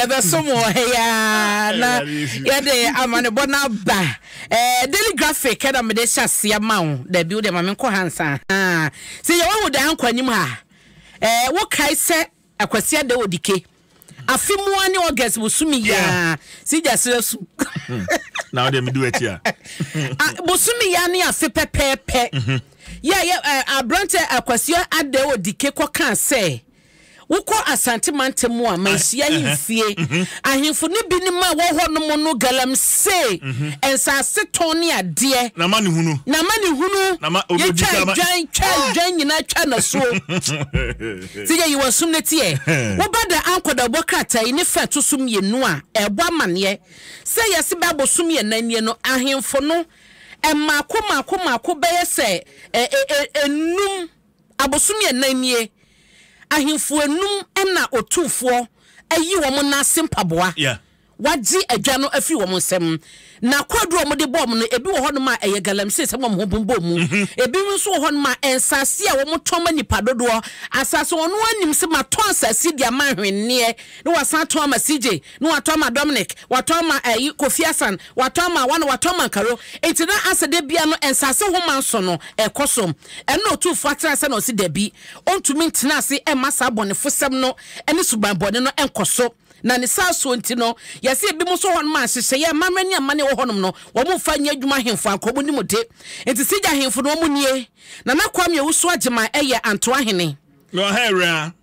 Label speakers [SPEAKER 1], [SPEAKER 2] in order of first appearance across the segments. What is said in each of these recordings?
[SPEAKER 1] Ɛbɛsom wɔ ha yi ara na yɛde amanebɔ no aba. Eh, Daily Graphic ɛna mede hyɛ aseɛ ma wo. Dabi, wo deɛ ma menkɔ ha nsa. Ahaa. Sɛ yɛ wahu daa nkɔ anim ha. Eh, wokae sɛ Akwasi Ada Odike. Afe mu ara ne August bosome yi ara. Si gya serɛ su.
[SPEAKER 2] Na wo deɛ medi w'akyi a.
[SPEAKER 1] Ah, bosome yi ara ne afe pɛpɛɛpɛ. Yɛ yɛ eh, aberante Akwasi Ada Odike kɔkaa sɛ Wokɔ Asante mantam mu a, Manhyia ahemfie. Ahemfo no binom a wɔwɔ hɔnom no galamsey, nsase tɔn ne adeɛ.
[SPEAKER 2] N'amanehunu.
[SPEAKER 1] N'amanehunu. Yɛtwa adwan, twa adwan nyinaa twa n'asuo. Sɛ yɛyi wɔn som no teɛ. Woba da ankɔdawbɔ krataa yi ne fa ɛto so mmienu a, ɛrebɔ amaneɛ sɛ yɛse bɛ abosom yɛn nan nie no, ahemfo no mmaako mmaako mmaako bɛyɛ sɛ nnum. Abosome ɛnan nie, ahemfo anum na Otumfoɔ ayi wɔn nan ase mpaboa. Wagye adwa no afiri wɔn nsam. Na kwaadu a wɔde bɔɔ wɔn no, ebi wɔ hɔnom a ɛyɛ galamsey sɛ wɔn ho bobɔ mu. Ebi nso wɔ hɔnom a nsase a wɔtɔn ma nnipa dodoɔ. Asase a ɔno ara nim sɛ matɔn asase yi de ama ahwenneɛ, na wasan atɔn ama CJ, na watɔn ama Dominic, watɔn ama ɛyi Kofi Asan, watɔn ama wana, watɔn ama Nkaro. Enti na asɛ da biara no nsase ho manso no ɛkɔ so. Ɛno na Otumfoɔ atena ase na ɔse dabi, ɔntumi ntena ase mma saa abɔnefosɛm no ne suban bɔne no nkɔ so. Na ne saa soɔ nti no, yɛse ebinom nso wɔ hɔnom a nhyehyɛeɛ, amammerɛ ne amanneɛ wɔ hɔnom no, wɔmfa nyɛ adwuma ahemfo anka wɔn nim de. Enti Sigya ahemfo no wɔn nie, Nana Kwame Owusu Agyeman yɛ Antoa hene.
[SPEAKER 2] Mewɔ ha awuraa.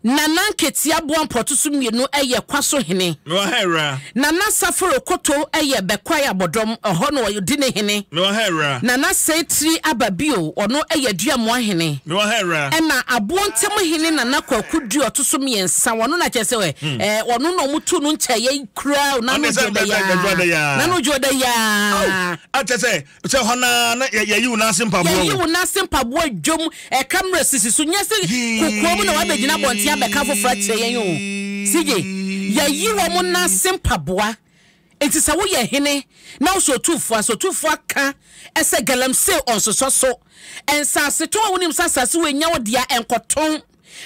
[SPEAKER 1] Nana Nketia Boampɔ ɔto so mmienu yɛ Kwaso hene.
[SPEAKER 2] Mewɔ ha awuraa.
[SPEAKER 1] Nana Saforo Koto yɛ Bɛkwae Abɔdɔm, ɛhɔ na ɔdi ne hene.
[SPEAKER 2] Mewɔ ha awuraa.
[SPEAKER 1] Nana Seetiri Ababio, ɔno yɛ Aduamoa hene.
[SPEAKER 2] Mewɔ ha awuraa.
[SPEAKER 1] Ɛna Aboɔ Ntam hene Nana Kwaku Due ɔto so mmiɛnsa, ɔno na kyerɛ sɛ ɛɛ ɔno na wɔtu no nkyɛeɛ koraa o, Nano Dwoda yaa. Nano Dwoda yaa.
[SPEAKER 2] Akyɛ sɛ Sɛ hɔ no ara na yɛyi wo nan ase mpaboa
[SPEAKER 1] o. Yɛyi wo nan ase mpaboa dwam, ɛka mmerɛ sisi so. Nyɛ sɛ kokoa mu na wabɛgyina abɔnten abɛka afoforɔ akyerɛ yɛn o. CJ, yɛyi wɔn nan ase mpaboa. Nti sɛ woyɛ hene na wosɛ otumfoɔ a, sɛ otumfoɔ aka sɛ galamsey ɔnsosɔ so. Nsasetɔn a wonim sɛ asase wei nyɛ wo dea, nkɔtɔn.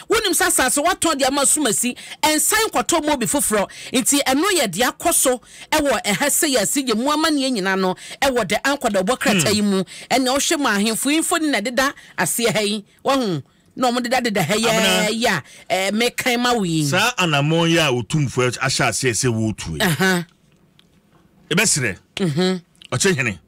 [SPEAKER 1] Wonim sɛ asase wɔatɔn de ama asumasi, ɛnsan nkɔtɔ mma obi foforɔ. Nti ɛno yɛ deɛ akɔ so wɔ ɛha sei a CJ mu amanneɛ nyinaa no wɔ The Anchor dawubɔ krataa yi mu. Ɛnea wohwɛ mu a, ahemfo yi mfoni na ɛdeda aseɛ ha yi. Wahu? Na wɔdeda deda ha yi ara yi a eh, mekan ma wo yi.
[SPEAKER 2] Saa anammɔn yi a Otumfoɔ ahyɛ aseɛ sɛ wɔretu yi, yɛbɛsrɛ Ɔkyehene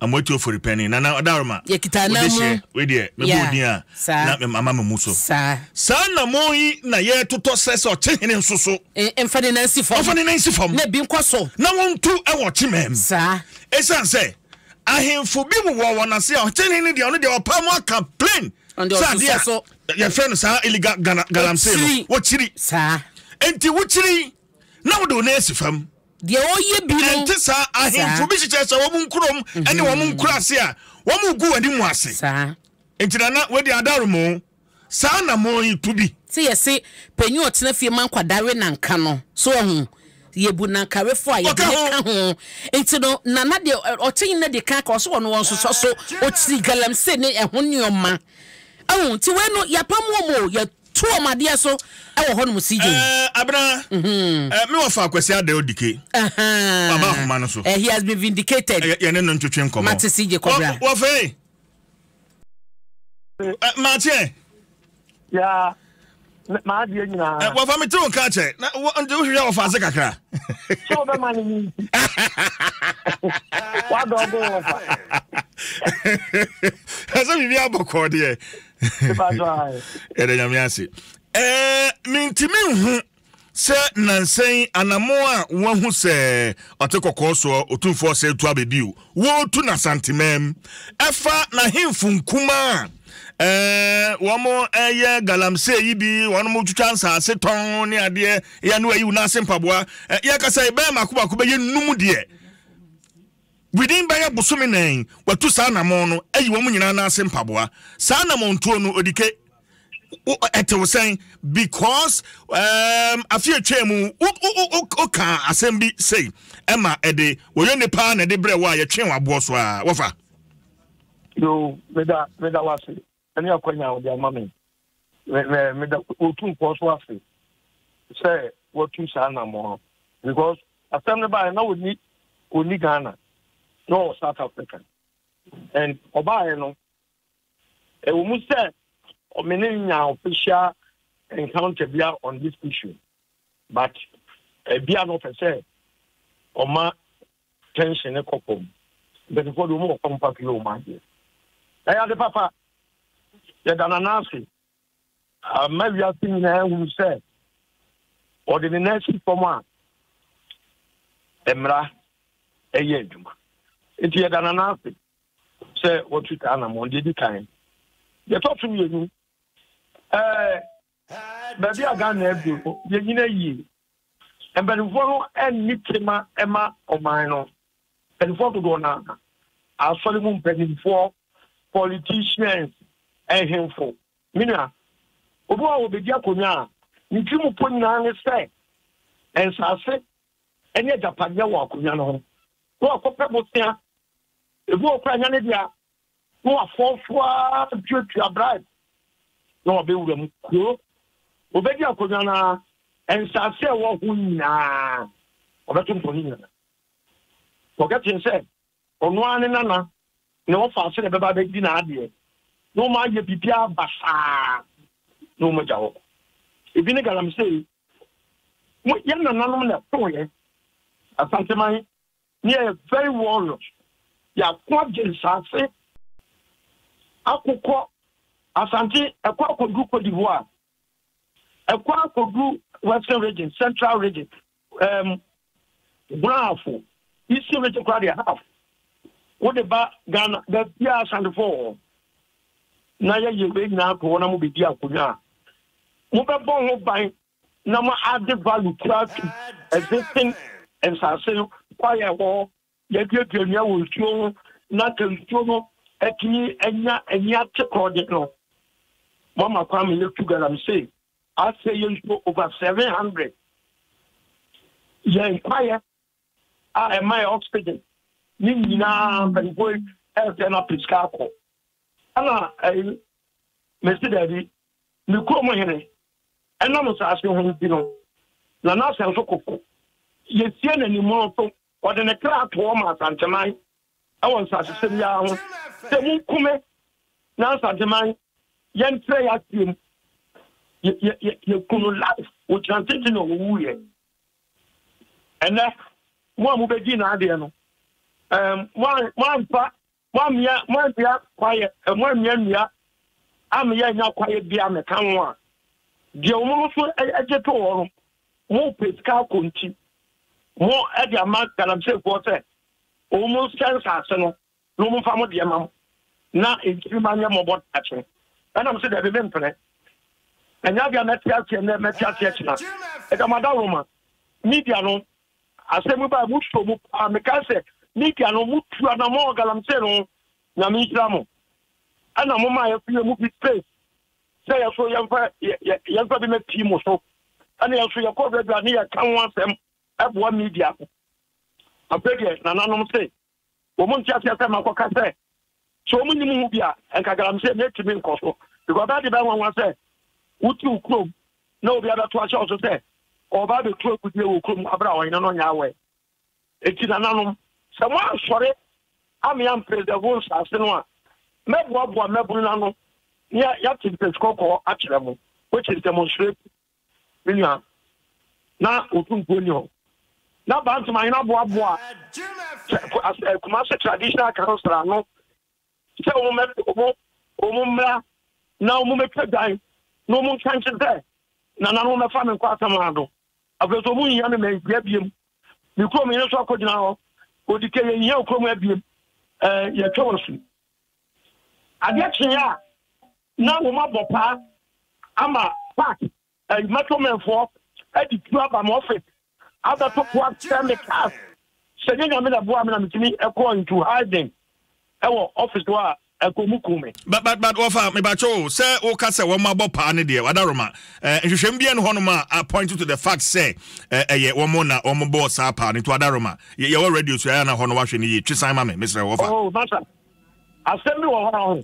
[SPEAKER 2] Amoatu Ofori Panin, Nana Ɔdaworoma,
[SPEAKER 1] Yɛkita anan mu.
[SPEAKER 2] Odehyɛ, wei deɛ mebɔ
[SPEAKER 1] Yeah.
[SPEAKER 2] odin a
[SPEAKER 1] Saa.
[SPEAKER 2] na mama me mu so.
[SPEAKER 1] Saa.
[SPEAKER 2] Saa anammɔn yi na yɛretotɔ srɛ sɛ Ɔkyehene nso so.
[SPEAKER 1] Mfa ne nan nsi fam.
[SPEAKER 2] Ɔmfa ne nan nsi fam.
[SPEAKER 1] Na ebi nkɔ so.
[SPEAKER 2] Na wɔntu wɔ Ɔkyemam.
[SPEAKER 1] Saa.
[SPEAKER 2] Esiane sɛ ahemfo bi wowɔ wɔn ase a Ɔkyehene no deɛ ɔno deɛ ɔpaa mu aka plain
[SPEAKER 1] Ɔno deɛ
[SPEAKER 2] sɛ adeɛ
[SPEAKER 1] ɔsosɔ
[SPEAKER 2] a
[SPEAKER 1] so.
[SPEAKER 2] yɛfrɛ no saa illegal galamsey no
[SPEAKER 1] Ɔkyiri.
[SPEAKER 2] wɔkyiri.
[SPEAKER 1] Saa.
[SPEAKER 2] Enti wokyiri na wode wo nan asi fam.
[SPEAKER 1] Deɛ ɔyɛ bi no.
[SPEAKER 2] Ɛnte saa, ahemfo bi hyehyɛ sɛ wɔn nkurom ne wɔn nkuraase a wɔregu wɔn anim ase.
[SPEAKER 1] Saa.
[SPEAKER 2] Enti Nana, wei deɛ adaromo, saa anammɔn yi, tu bi.
[SPEAKER 1] Sɛ yɛse panyin a ɔtena fie ma nkwadaa we nanka no, so wahu? Yɛbu nankawefo a yɛde ne ka ho. Nti no, Nana deɛ ɔte nyina di kan ka, ɔse ɔno ɔnsosɔ so, ɔkyiri galamsey ne ɛho nneɛma. Ahu? Nti wei no, yɛapam wɔn o, yɛ. To wɔn adeɛ so wɔ hɔnom CJ.
[SPEAKER 2] Ɛɛ Abena, ɛɛ me wɔfa Akwasi Adeh Odike. Waba ahoma no so.
[SPEAKER 1] Eh, he has been vindicated.
[SPEAKER 2] Yɛ ne no ntwetwe nkɔmɔ.
[SPEAKER 1] Mate CJ Kɔbra.
[SPEAKER 2] Wɔfa yi. Mate ɛ.
[SPEAKER 3] Ya maadeɛ nyinaa.
[SPEAKER 2] Wɔfa me te wo nka kyɛ. Na nti wohwehwɛ wɔfa ase kakra.
[SPEAKER 3] Sɛ wobɛma no yi nti. Wadɔ ɔbo wɔfa.
[SPEAKER 2] Ɛsɛ biribi abɔkɔɔ deɛ. Yɛda Nyame ase. Ɛɛ mentumi nhu sɛ nansa yi anamo a wɔahu sɛ ɔte kɔkɔɔ soɔ Otumfoɔ Osei Tuah Bebio wɔretu no Asanteman ɛfa n'ahemfo nkumaa a ɛɛ wɔn ɛyɛ galamsey yi bi wɔn twitwa nsaase tɔn ne adeɛ yɛ no ayi wɔn ase mpaboa yɛkasa yi bɛyɛ mako mako bɛyɛ num deɛ Within bɛyɛ bosome nan, watu saa anamɔn no ayi wɔn nyinaa nan ase mpaboa. Saa anamɔntuo no, Odike, wo, ɛte wo sɛn? Because um, afe atwa mu, wo, wo, wo, wo kaa asɛm bi sei, ɛma ɛde, wɔyɛ nipa na ɛde brɛ wo a yɛtwe wɔn aboɔ so a, wɔfa.
[SPEAKER 3] Yo, meda, meda wase, ɛne akwanya a wɔde ama me. Me, me, meda Otumfoɔ so ase sɛ watu saa anammɔn no because asɛm no baeɛ na ɔnni ɔnni Ghana na ɔwɔ South Africa and ɔbaeɛ no ɛwɔ mu sɛ me ne nya official encounter bia on this issue but ebia na ɔpɛ sɛ ɔma tension ne kɔ fam. Mpanyinfoɔ deɛ wɔn wɔ fam papa yɛ wɔn adeɛ. Ɛyɛ ade papa. Yɛda Nana ase. Ama wiase nyinaa ahunu sɛ ɔde ne nan si fam a mmara ɛyɛ adwuma. Nti yɛda Nana ase sɛ wɔtu saa anammɔn deɛ di kan. Deɛ ɛtɔ so mmienu, ɛɛ baabi a Ghana aduru no, yɛnyina yie. Mpanimfoɔ no nni tema ma ɔman no. Mpanimfoɔ dodoɔ no ara, asɔre mu mpanimfoɔ, politicians, nhemfo. Me nua, obi wɔ hɔ a ɔbɛdi akonnwa a, ne tirim pɔ nyinaa ne sɛ nsaase ne agyapadeɛ wɔ akonnwa no ho. Na wakɔpɛ bosea, ebi wɔ koraa nya ne dea, na wafɔɔfo ara tuatua bribe na wabɛwura mu kuro. Obɛdi akonnwa no ara, nsaase a ɛwɔ ho nyinaa, ɔbɛtontɔn ne nyinaa. Forgetting sɛ ɔno ara ne nana na ɔfa ase na ɛbɛba abɛdi n'adeɛ na wɔn ayɛ biribiara basaa na wɔn agya hɔ. Ebi ne galamsey. Mo yɛn nananom na ɛkoeɛ. Asanteman ne yɛyɛ very warriors. Yɛako agye nsaase akokɔ Asante ɛkɔ akɔduru Cote d'Ivoire, ɛkɔ akɔduru Western region, Central region, um, Brafo, Eastern region koraa deɛ half. Wode ba Ghana, baabiara Asantefoɔ wɔ hɔ. Na yɛyɛ wei nyinaa to hɔ na mobɛdi akonnwa a, mobɛbɔ ho ban na mo add value koraa to existing nsase no, kwaeɛ a ɛwɔ hɔ, yɛaduadua nnua wɔ nsuo ho na ka nsuo no atumi anya ani ate korɔgye no. Moama kwan ma yɛtu galamsey asɛ yɛ nsuo over 700 yɛn kwaeɛ a ɛma yɛ oxygen ne nyinaa mpanimfoɔ yi ɛsɛ na pɛ sika akɔ ɛna ɛyi mesi daabi me kurom hene ɛnam nsaase ho nti no na n'asɛm so koko yɛsie n'animono so ɔde ne kra toɔ ma Asanteman ɛwɔ nsasesɛm yi ara ho sɛ monku me na Asanteman yɛntrɛ yɛ aseɛ mu yɛku no life wɔgyina tete na ɔwuiɛ ɛnɛ mo a mobɛdi n'adeɛ no moamfa moamia moamia kwaeɛ moamia nnua ameyɛ anya kwaeɛ bia mɛka ho a deɛ wɔn no so gye to hɔ no mopɛ sika akɔ nti mo de ama galamseyfoɔ sɛ wɔn nsɛ nsaase no na wɔn mfa mo deɛ ma mo na nkyirimma nyɛ mmɔbɔ daakye. Ɛna mo sɛ daabi mempene. Ɛnyɛ adeɛ a mɛte aseɛ nnɛ mɛte aseɛ kyena. Ɛda mo adaworoma. Media no asɛm yi baa mo suo mu paa. Mekae sɛ media no mo tu anamɔn galamsey no Nyame nhyira mo. Ɛna mo maa yɛso yɛ mu bi space sɛ yɛso yɛmfa yɛmfa bi mɛpii mo so. Ɛna yɛso yɛkɔ radio a ne yɛka ho asɛm ɛboa media no. Afei deɛ nananom se Wɔn nte aseɛ sɛ makɔka sɛ sɛ wɔn nnim ho bi a nka galamsey no etumi nkɔ so because ɔbɛyɛ de bɛyɛ nwanwa sɛ wote wo kurom na obi abɛto ahyɛ wo so sɛ ɔba abɛtu agudie wɔ kurom abere a ɔhene no nyɛ awɛ. Eti nananom sɛ mo ansɔre amea mpreserve nsaase no a mɛboaboa mmabunu no ano na yɛate mpɛsi kɔkɔɔ akyerɛ mo which is demonstrative. Me nua, na Otumfoɔ nni hɔ. Na Bantam ahene aboaboa Kumasi Traditional Council ano sɛ wɔn mmra na wɔn mmɛtwa dwan na wɔn nka nkyerɛ sɛ nananom mmɛfa me nkɔ Asamando. Afei nso wɔn nhia me manhyia biem. Me kurom hene nso akɔgyina hɔ. Ɔdi kɛ yɛnhia wo kurom ha biem. Ɛɛ yɛtwa wɔ asu. Adeɛ kyeeɛ a, na wɔn abɔ paa ama park ɛyi mɛtɔmɛnfoɔ ɛde tuo aba me office abɛto po asɛ me cars sɛ nye nyame na ɛboa me na metumi ɛkɔ into hiding ɛwɔ office hɔ a ɛkɔ mu ku me.
[SPEAKER 2] But but but wɔfa mebakyɛ o sɛ woka sɛ wɔn abɔ paa ne deɛ wadaroma eh, nhwehwɛm bi ɛne hɔnom a point to the fact sɛ eh, ɛyɛ wɔn na wɔn bɔɔ saa paa no nti wadaroma yɛwɔ radio so ɛyɛ na hɔ no wahwɛ no yie twe san ma me mesrɛ wɔfa.
[SPEAKER 3] Oh masa asɛm bi wɔ hɔ a ho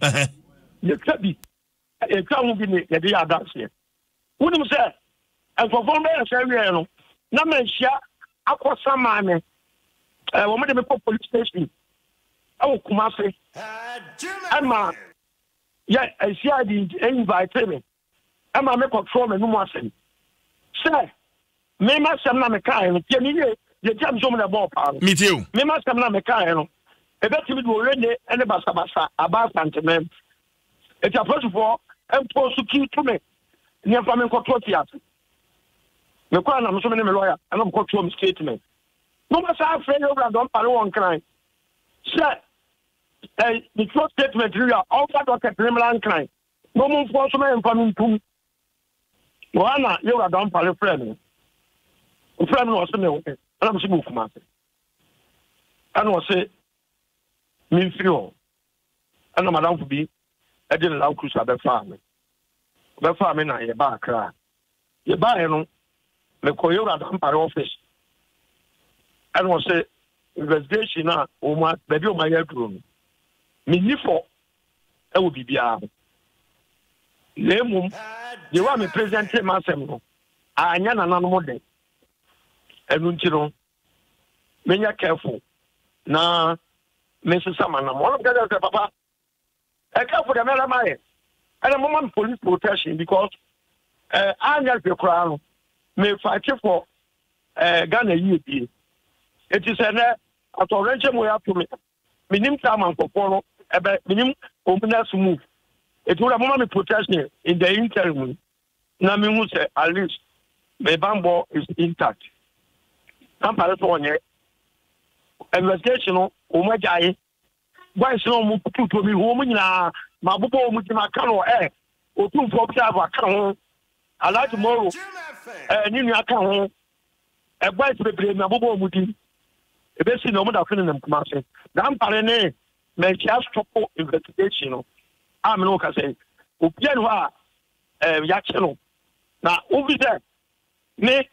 [SPEAKER 3] yɛtwa bi yɛtwa ho bi ne yɛde yɛ adanseɛ wonim sɛ nkurɔfoɔ no bɛyɛ sɛ wieɛ no na manhyia akɔsa maa me. Ɛɛ wɔn de me kɔ police station ɛwɔ Kumasi ɛma yɛ CID invite me ɛma me kɔtwerɛ m'anum asɛm sɛ me m'asɛm na mekaeɛ no tie me yie deɛ tia me sɛ ɔmu na ɛbɔɔ paa no
[SPEAKER 2] metie o
[SPEAKER 3] me m'asɛm na mekaeɛ no ɛbɛtumi de ɔwɛne ne basabasa aba Asantemam. Eti apolisifoɔ mprosecute me ne ɛmfa me nkɔto afiase. Mekɔ a na me nso me ne me lawyer ɛna mekɔtoɔ me statement. Na wɔn asan afrɛ yɛ owura Dɔmpare wɔ Nkran sɛ ɛ metwerɛ statement no wie a ɔmfa docket no mmra Nkran na wɔn mfoɔ nso mɛmfa no ntum. Wɔ ha na yɛ owura Dɔmpare frɛ me. Ɔfrɛ me na ɔse me wɔ ɛna me se me wɔ Kumase. Ɛna ɔse memfiri hɔ. Ɛna madamfo bi de ne Land Cruiser bɛfaa me. Ɔbɛfaa me na yɛbaa Accra. Yɛbaeɛ no, mekɔɔ Yɛwura Dampare office. Ɛna ɔse investigation a wɔn baabi a wɔn ayɛ aduro no, menni fɔ ɛwɔ biribiara ho. Na mmom, deɛ wɔ a me presente m'asɛm no, anyɛ nananom de. Ɛno nti no, menyɛ careful na mesesa m'anam. Ɔno ka kyerɛ sɛ papa ɛ careful deɛ mɛrɛ mayɛ ɛna moma me police protection because ɛ anyɛ hwɛ koraa no me fight for ɛ Ghana yie bie. Eti sɛ nɛ atɔwrɛnkyɛ mu yɛ ato me menim saa ma nkɔfoɔ no ɛbɛ menim wɔn next move. Eti wura moma me protection in the interim na mehu sɛ at least me banbɔ is intact. Kampare sɛ ɔnyɛ investigation no wɔn agyae boys no wɔn tutuo mi hu wɔn nyinaa ma bobɔ wɔn ti ma ka no ɛ otumfoɔ driver ka ho Alhaji Moro ɛ ne nua ka ho ɛ boys bebree ma bobɔ wɔn din ebesi na wɔn da so nenam Kumase Dampare ne Manhyia stop investigation no a me ne wo kasa yi obiara ni hɔ a ɛɛ yɛakye no na wofi sɛ me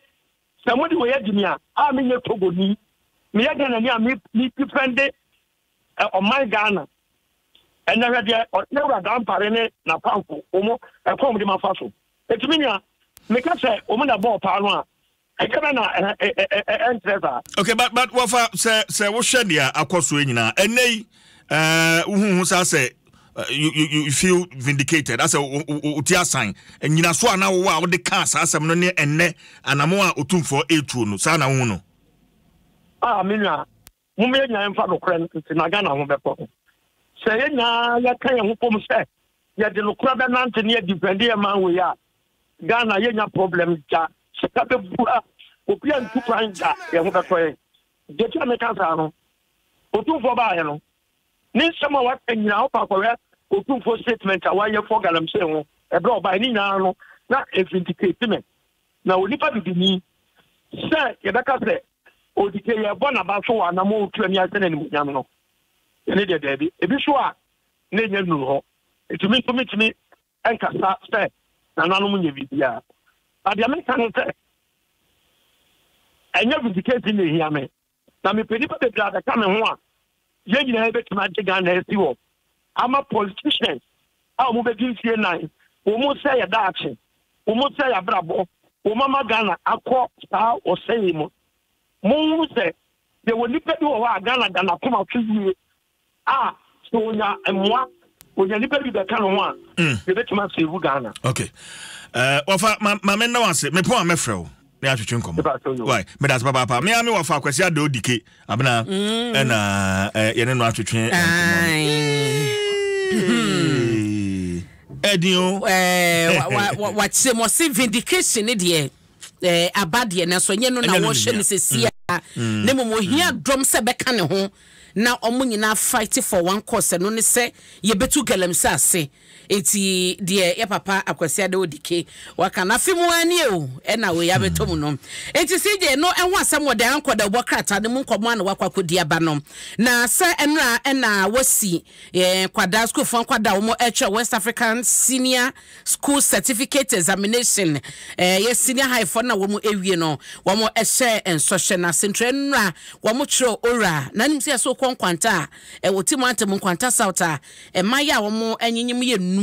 [SPEAKER 3] sɛ mode wei adi me a a menyɛ togoni meyɛ ghanani a me me defende ɔman ghana ɛnɛ hwɛ deɛ ɔtena wura dampare ne n'apamfo wɔn ɛkɔn wɔn de ma fa so etumi nua meka sɛ wɔn na bɔɔ paa no a ɛkyɛ bɛ na ɛnkyerɛ saa.
[SPEAKER 2] okay but but wɔfa sɛ sɛ wohwɛ deɛ akɔ so nyinaa ɛnɛ yi ɛɛ wohuhu saa sɛ you you you feel vindicated asɛ wo ti asan nyinaso a na wowɔ a wode kaa saa asɛm no ne ɛnɛ anamo a otumfoɔ etuo no saa na wohu no.
[SPEAKER 3] a me nua Momma yɛn nyinaa mfa nokorɛ nante na Ghana ho bɛtɔ no. Sɛ yɛn nyinaa yɛka yɛn ho bom sɛ yɛde nokorɛ bɛnante ne yɛdifɛnde yɛn man wei a, Ghana yɛnnya problem da. Sika bɛbu ha, obiara ntu kwan da, yɛn ho bɛtɔ yɛn. Deɛ nti a meka saa no, Otumfoɔ baeɛ no, ne nsɛm a waka nyinaa, wokɔ akɔhwɛ Otumfoɔ statement a wayɛ for galamsey ho ɛberɛ a ɔbaeɛ ne nyinaa no, na ɛvindicate me. Na onipa bibini, sɛ yɛbɛka sɛ odike yɛbɔ n'aba so wɔ anamɔ otu ani ahyɛ no animuonyam no, ɛne deɛ daabi. Ebi so a na ɛnya nnuru hɔ. Nti me nso metumi nkasa sɛ nananom nyɛ biribiara. Na deɛ meka ne sɛ, ɛnyɛ vindication na ehia me. Na mepɛ nnipa bebree abɛka me ho a yɛn nyinaa yɛbɛtumi agye Ghana asi hɔ ama politicians a wɔn bɛdi mfie nan, wɔn sɛ yɛ daakye, wɔn sɛ yɛ abrabɔ, wɔn ama Ghana akɔ saa ɔsɛe mu. Monhunu sɛ yɛwɔ nnipa bi wɔ hɔ a Ghana da n'akoma so yie a sɛ onya mmoa onya nipa bi bɛka ne ho a mm. yɛbɛtumi asave Ghana.
[SPEAKER 2] Okay. Uh, wɔfa ma ma menna wo ase mepɔn a mɛfrɛ wo ne atwetwe nkɔmmɔ wai meda ase papaapa mea me wɔfa akwasi ada odike abena mm. ɛna eh, yɛne no atwetwe nkɔmmɔ ɛdin o
[SPEAKER 1] wakyerɛ mu ɔse vindication ne deɛ eh, aba deɛ nanso ɛnyɛ no na wɔhyɛ no sɛsi a mm. na mmom ohia mm. dɔm sɛ bɛka ne ho na ɔmo nyinaa fight for one cause ɛno ne sɛ yɛbɛtu galamsey ase enti deɛ yɛ papa Akwasi Ade Odike waka no afe mu ara nie o ɛna wei abɛtɔ mu no enti CJ no ɛho asɛm wɔ Dan Ankɔda ɔbɔ krataa no mu nkɔmɔ a na wakɔ akɔdi aba no na sɛ ɛnora ɛna wasi eh, nkwadaa sukuufoɔ nkwadaa a wɔn ɛtwerɛ West African Senior School Certificate Examination, ɛyɛ senior high foɔ no na wɔn awie no, wɔn hyɛ nsɔhwɛ no ase. Nti nnora wɔn kyerɛ owura na nim sɛ yɛsɛ wokɔ nkwanta a ɛwɔ ti mantam nkwanta south a mmayewa a wɔn anyinyim yɛ num.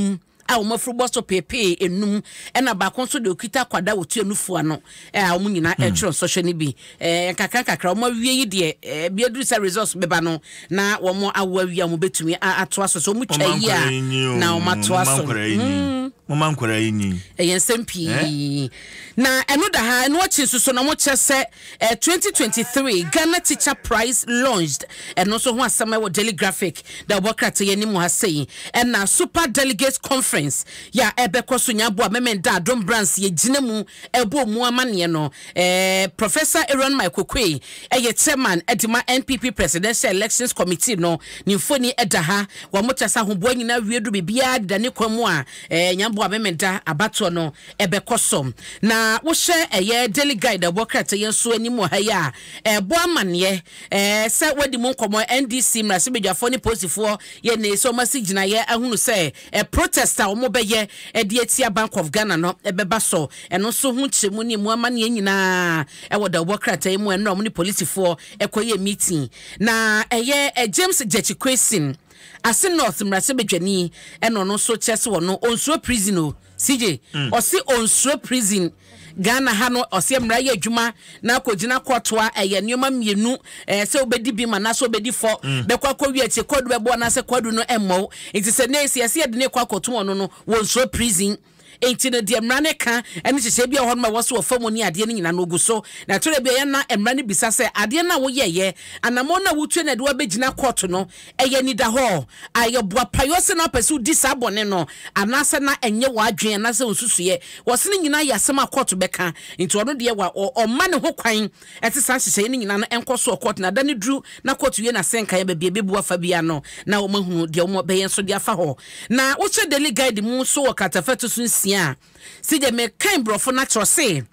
[SPEAKER 1] a wɔn afuru bɔ so peepee enum, ɛna baako nso deɛ ɔkita akwadaa a ɔtua nufu ano a wɔn nyinaa ɛretwerɛ nsɔhwɛ no bi. Ɛɛ nkakra nkakra wɔn awie yi deɛ ɛɛ bi aduru sɛ results bɛba no na wɔn awo awie a wɔn bɛtumi atoa so. So wɔn twa yi a na wɔn atoa so.
[SPEAKER 2] Moma nkwadaa yi nyi.
[SPEAKER 1] Ɛyɛ nsɛm pii. Na ɛno da ha, ɛno akyi nso so na wɔkyerɛ sɛ eh, 2023 Ghana Teacher Prize launched. Ɛno nso ho asɛm ɛwɔ Daily Graphic da wɔbɔ krataa yi anim ha sei. Ɛna Super Delegates Conference yɛ a ɛbɛkɔ so Nyaboa Memenda Adom Brands yɛgyina mu ɛbɔ mu amaneɛ no. Eh, Professor Aaron Mike Oquaye ɛyɛ chairman ɛde ma NPP Presidential Elections Committee no. Ne mfoni ɛda ha. Wɔn kyerɛ sɛ ahoboa nyinaa wie do biribiara deda ne kwan mu a eh, Nyaboa Memenda abatoɔ no ɛbɛkɔ so. Na wohyɛ ɛyɛ Daily Guide a ɛwɔ krataa yi nso anim wɔ ha yi a, ɛrebɔ amaneɛ ɛɛ sɛ wɔadi mu nkɔmmɔ NDC mmarahyɛbadwafoɔ ne polisifoɔ yɛ ne sɛ wɔasi gyinaeɛ ahunu sɛ ɛ protest a wɔbɛyɛ de atia Bank of Ghana no ɛbɛba so. Ɛno nso ho nkyerɛmu ne emu amaneɛ nyinaa ɛwɔ dawubɔ krataa yi mu ɛnora wɔn ne polisifoɔ ɛkɔyɛ meeting. Na ɛyɛ James Gyakye Quayson, Ase North mmarahyɛbadwani ɛna ɔno nso kyerɛ sɛ ɔno ɔnsuro prison o. CJ, ɔse ɔnsuro prison. Ghana ha no ɔse mmara yɛ adwuma na akɔgyina kɔɔto a ɛyɛ nneɛma mmienu ɛɛ sɛ wobɛdi bem anaasɛ wobɛdi fɔ mm. bɛkɔ akɔwie akyire kɔɔdu bɛbɔ anaasɛ kɔɔdu no mmɔ wo nti sɛ ne ɛsi ɛsɛ yɛde ne kɔ akɔto ɔno no wɔnsuro prison nti no deɛ mmara no ka ne nhyehyɛe bi a ɛwɔ hɔ no ma ɛwɔ so wɔ fam ne adeɛ no nyinaa no ogu so na ɛtɔ da bi a yɛn na mmara no bisa sɛ adeɛ no a woyɛeɛ anammɔn no a wotue na ɛde wabɛgyina kɔɔto no Ɛyɛ anidahɔ a ɛyɛ boapayɔ sɛ na wopɛ sɛ wodi saa bɔne no anaasɛ na ɛnyɛ w'adwene anaasɛ wo nsusuiɛ. Wɔse ne nyinaa yɛ asɛm a kɔɔto bɛka, nti ɔno deɛ wa ɔmma ne ho kwan sɛ saa nhyehyɛeɛ no nyinaa no nkɔ so wɔ kɔɔto na da no duru na kɔɔto wie n'asɛnkaeɛ baabi a ɛbɛbu afa biara no na wɔahunu deɛ wɔbɛyɛ nso de afa hɔ. Na wohyɛ Daily Guide mu nso wɔ kratafa ɛto so nsia a, sɛdeɛ mekan borɔfo no akyerɛ ɔse,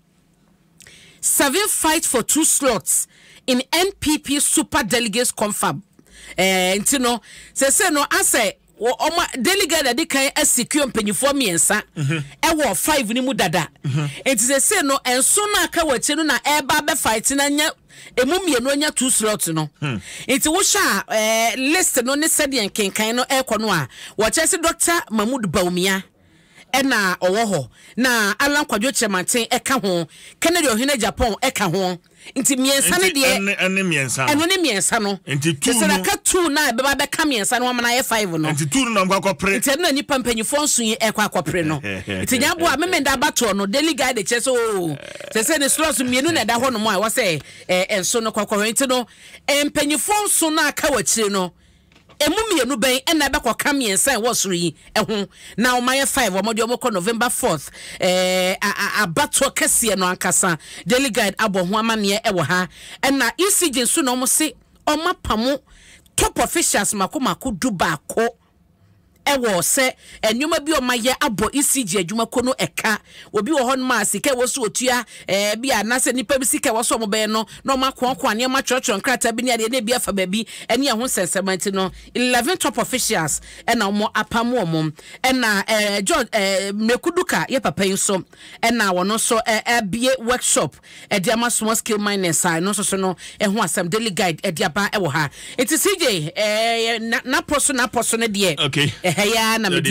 [SPEAKER 1] Seven fight for two slots in NPP super delegates confab. Eh, nti no, sese no asɛ wɔn delegate adi kan asecure mpanyinfoɔ mmiɛnsa mhm. ɛwɔ five no mu dada. Mhm. Nti sese no nson no aka wɔ akyire no na ɛreba abɛ fight na nya emu mmienu anya two slots no. Hmm. Nti wohyɛ a eh, list no ne sɛdeɛ nkenkan no ɛrekɔ no a wɔkyerɛ sɛ Dr. Mahmood Bawumia na ɔwɔ hɔ, na Allan Kwadwo Kyerematen ka ho, Kennedy Ɔhene Agyapong ka ho. Nti mmiɛnsa no deɛ,
[SPEAKER 2] Nti ɛne mmiɛnsa no.
[SPEAKER 1] Ɛno ne mmiɛnsa no.
[SPEAKER 2] Nti two no.
[SPEAKER 1] Sɛ aka two no a ɛbɛba abɛka mmiɛnsa no ho ama no ayɛ five no.
[SPEAKER 2] Nti two no na wɔkɔ akɔpere.
[SPEAKER 1] Nti ɛno na nnipa mpanyinfoɔ nson yi ɛkɔ akɔpere no. Nti Nyamboa Memenda abatoɔ no, Daily Guide kyerɛ sɛ oo, sɛ sɛ ne slots mmienu na ɛda hɔ nom a ɛwɔ sɛ nson no kɔ akɔhwɛ. Nti no, mpanyinfoɔ nson no a aka wɔ akyire no, Emu mmienu bɛn na ɛbɛkɔka mmiɛnsa a ɛwɔ soro yi ho na wɔayɛ five? Wɔde wɔn kɔ November fourth eh, abatoɔ kɛseɛ no ankasa. Daily Guide abɔ ho amanneɛ wɔ ha. Ɛna ECG nso na wɔn se wɔapamo top officials mako mako du baako ɛwɔ sɛ nneɛma bi a wɔayɛ abɔ ECG adwumakuo no ɛka. Obi wɔ hɔnom a sika ɛwɔ so otua ɛɛ bi a anaasɛ nipa bi sika ɛwɔ so wɔn bɛyɛ no na wɔn akoakoa nneɛma twerɛtwerɛ nkrataa bi ne adeɛ na ebi afa baabi ɛne ɛho nsɛnsɛm nti no 11 top officials ɛna wɔn apam wɔn ɛna ɛɛ George ɛɛ Mmeku Duka yɛ papa yi nso ɛna wɔn nso ɛɛbie workshop ɛde ama small scale miners a ɛno nso so no ɛho asɛm Daily Guide ɛde aba ɛwɔ ha nti CJ ɛɛ na napɔ so napɔ so no deɛ
[SPEAKER 2] okay
[SPEAKER 1] ɛhɛ ya na mede.